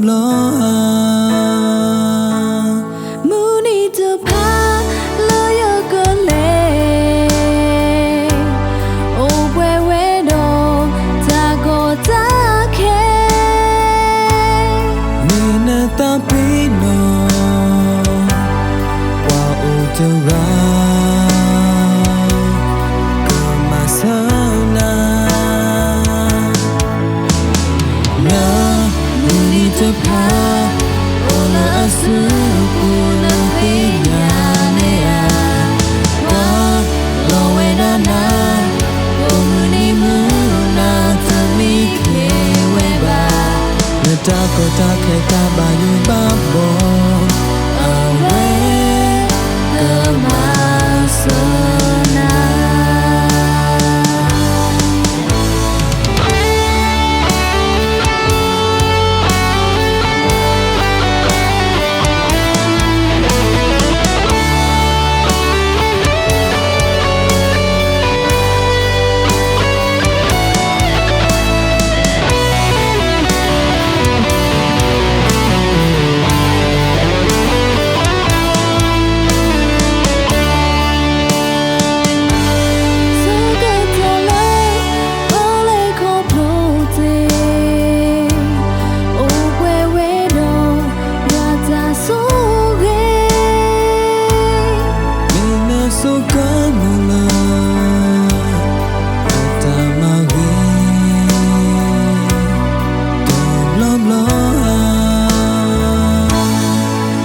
ဘျီဧါ, မုၢ်နံၤတဖၣ်လၢယကလဲၤ အိၣ်ပှဲၤဝဲဒီးတၢ်ကီတၢ်ခဲ, မ့ၢ်နသးပ့ၤနီၣ် ပှၤအိၣ်တဂၤ ကမၤစၢၤနၤ လၢမုၢ်နံၤတဖၣ် အိၣ်လၢအစုပူၤ နသ့ၣ်ညါန့ၢ်ဧါ, ကွၢ်လီၤဝဲဒၣ်နၤ ကိးမုၢ်နံၤမုၢ်နၤ တမံခ့ဝဲဘၣ်, နတၢ်ကီတၢ်ခဲတၢ်ဘၣ်ယိၣ်ဘၣ်ဘီ အဝဲကမၤစၢၤနၤ. ဆၢကတီၢ်လၢ ပလဲၤခီဖျိတ့ၢ် အိၣ်ပှဲၤဝဲဒီး ယွၤတၢ်ဆိၣ်ဂ့ၤ, မ့ၢ်နဆိၣ်ကမီၤလၢ အတၢ်မၤဂ့ၤ တဘျီဘျီဧါ,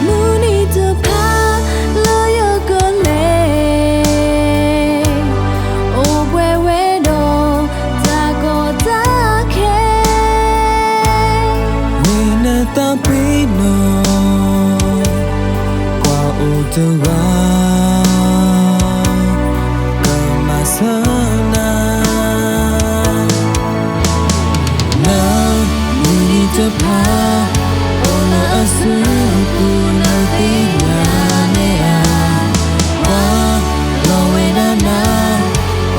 မုၢ်နံၤတဖၣ်လၢယကလဲၤ အိၣ်ပှဲၤဝဲဒီးတၢ်ကီတၢ်ခဲ, မ့ၢ်နသးပ့ၤနီၣ် ပှၤအိၣ်တဂၤ ကမၤစၢၤနၤ လၢမုၢ်နံၤတဖၣ် အိၣ်လၢအစုပူၤ နသ့ၣ်ညါန့ၢ်ဧါ, ကွၢ်လီၤဝဲဒၣ်နၤ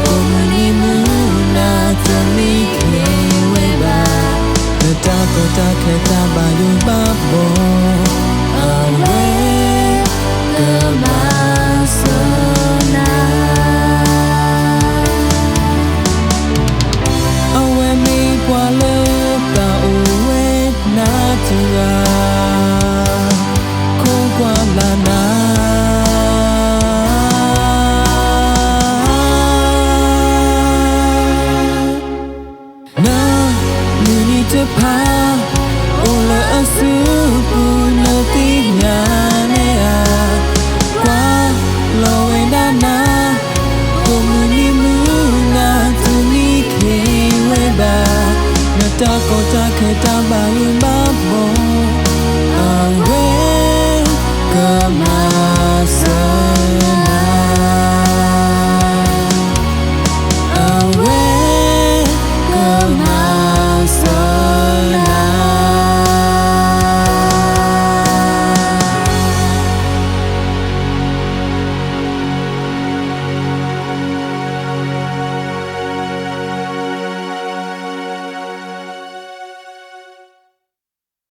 ကိးမုၢ်နံၤမုၢ်နၤ တမံခ့ဝဲဘၣ်, နတၢ်ကီတၢ်ခဲတၢ်ဘၣ်ယိၣ်ဘၣ်ဘီ အဝဲကမၤစၢၤနၤ. အဝဲမ့ၢ်ပှၤလၢသးအိၣ်ဝဲနၤတဂၤ, ခိးကွၢ်လၢ်နၤ နမုၢ်နံၤတဖၣ် အိၣ်လၢအစု